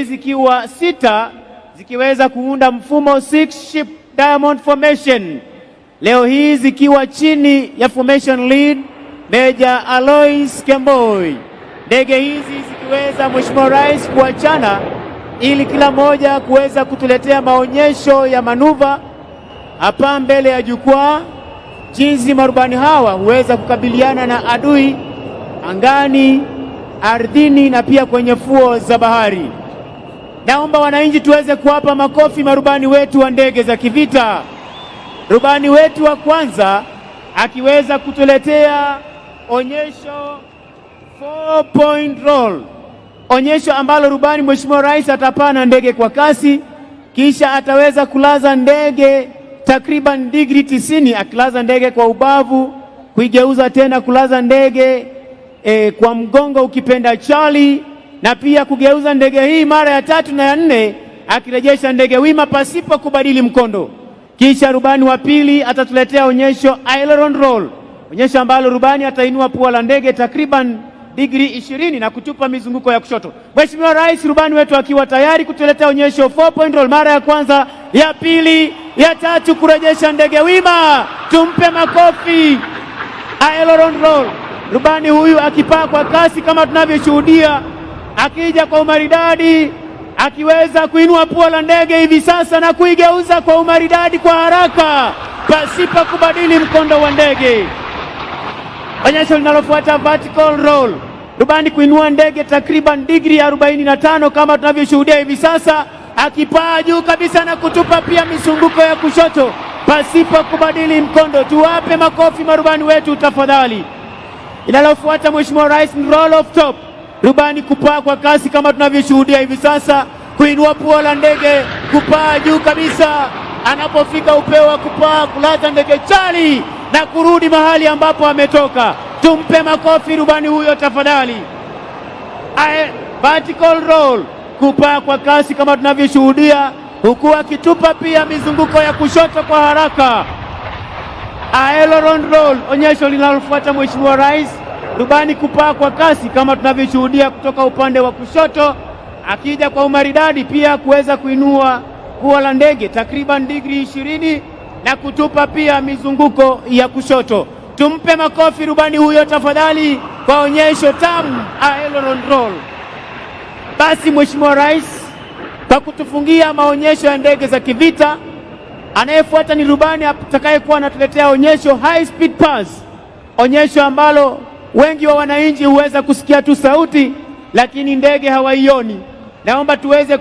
Zikiwa sita zikiweza kuunda mfumo six ship diamond formation. Leo hii zikiwa chini ya formation lead Major Alois Kemboi. Ndege hizi zikiweza, Mheshimiwa Rais, kuachana ili kila moja kuweza kutuletea maonyesho ya manuva hapa mbele ya jukwaa, jinsi marubani hawa huweza kukabiliana na adui angani, ardhini na pia kwenye fuo za bahari. Naomba wananchi tuweze kuwapa makofi marubani wetu wa ndege za kivita. Rubani wetu wa kwanza akiweza kutuletea onyesho 4 point roll, onyesho ambalo rubani, Mheshimiwa Rais, atapaa na ndege kwa kasi, kisha ataweza kulaza ndege takriban digri 90, akilaza ndege kwa ubavu, kuigeuza tena kulaza ndege kwa mgongo ukipenda chali, na pia kugeuza ndege hii mara ya tatu na ya nne, akirejesha ndege wima pasipo kubadili mkondo. Kisha rubani wa pili atatuletea onyesho aileron roll, onyesho ambalo rubani atainua pua la ndege takriban digri 20 na kutupa mizunguko ya kushoto. Mheshimiwa Rais, rubani wetu akiwa tayari kutuletea onyesho 4 point roll mara ya kwanza, ya pili, ya tatu, kurejesha ndege wima. Tumpe makofi. Aileron roll, rubani huyu akipaa kwa kasi kama tunavyoshuhudia, akija kwa umaridadi, akiweza kuinua pua la ndege hivi sasa na kuigeuza kwa umaridadi kwa haraka pasipo kubadili mkondo wa ndege. Onyesho linalofuata, vertical roll, rubani kuinua ndege takriban digri 45 kama tunavyoshuhudia hivi sasa, akipaa juu kabisa na kutupa pia mizunguko ya kushoto pasipo kubadili mkondo. Tuwape makofi marubani wetu tafadhali. Linalofuata, Mheshimiwa Rais, ni roll off top, rubani kupaa kwa kasi kama tunavyoshuhudia hivi sasa, kuinua pua la ndege, kupaa juu kabisa, anapofika upeo wa kupaa, kulaza ndege chali na kurudi mahali ambapo ametoka. Tumpe makofi rubani huyo tafadhali. Ae, vertical roll, kupaa kwa kasi kama tunavyoshuhudia, huku akitupa pia mizunguko ya kushoto kwa haraka. Aileron roll, onyesho linalofuata, Mheshimiwa Rais, rubani kupaa kwa kasi kama tunavyoshuhudia kutoka upande wa kushoto, akija kwa umaridadi pia kuweza kuinua pua la ndege takriban digri 20 na kutupa pia mizunguko ya kushoto. Tumpe makofi rubani huyo tafadhali kwa onyesho tamu aileron roll. Basi Mheshimiwa Rais, kwa kutufungia maonyesho ya ndege za kivita, anayefuata ni rubani atakayekuwa anatuletea onyesho high speed pass, onyesho ambalo wengi wa wananchi huweza kusikia tu sauti, lakini ndege hawaioni. Naomba tuweze